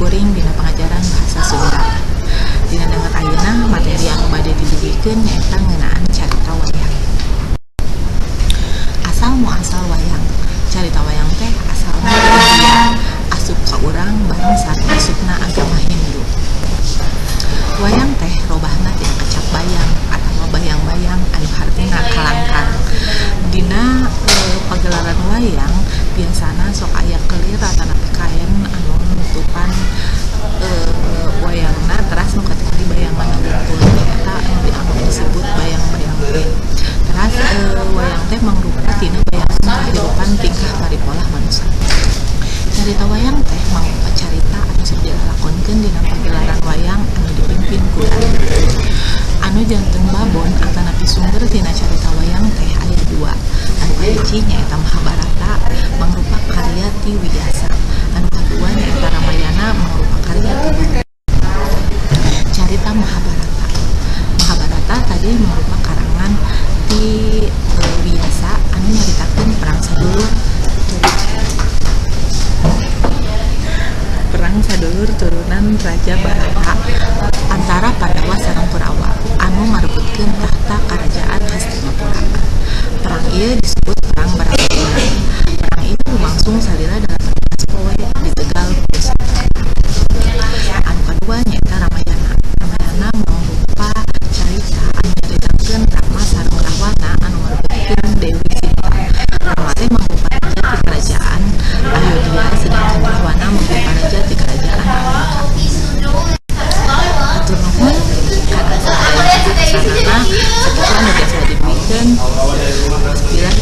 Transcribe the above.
kuring dina pangajaran bahasa Sunda. Dina danget ayeuna, materi anu bade didugikeun nyaeta ngeunaan carita wayang. Asal muasal wayang. Carita wayang teh asalna ti India, asup ka urang bareng sareng asupna agama Hindu. Wayang teh robahna tina kecap bayang atawa bayang-bayang anu hartina kalangkang. Dina pagelaran wayang biasana sok aya kelir atanapi kaen anu nutupan wayangna, teras nu katingali bayanganna wungkul, eta anu dianggap disebut bayang-bayang teh. Teras wayang teh mangrupa tina bayangan kahirupan, tingkah paripolah manusia. Carita wayang teh mangrupa carita anu sok dilalakonkeun dina pagelaran wayang anu dipimpin ku dalang. Anu janten babon atanapi sumber tina carita wayang teh aya dua. Anu kahiji nyaeta Mahabharata, mangrupa karya ti Wiyasa. Anu kadua nyaeta Ramayana, mangrupa karya ti Bali. Carita Mahabharata. Mahabharata tadi mangrupa karangan ti Wiyasa anu nyaritakeun perang sadulur turunan Raja Barata antara Pandawa sareng Kurawa anu ngarebutkeun tahta Karajaan Hastinapura. Perang ieu disebut Perang Baratayuda. Perang ieu lumangsung salila 18 poe di Tegal Kurusetra. Anu kadua nyaeta Ramayana. Ramayana mangrupa carita anu nyaritakeun Rama sareng Rahwana anu ngarebutkeun Dewi Sinta. Rama teh mangrupa raja ti Kerajaan Ayodhya, sedangkan Rahwana mangrupa raja ti Kerajaan Alengka. Hatur nuhun kana sadaya perhatosanana. Sakitu anu tiasa dibikeun. Billahi.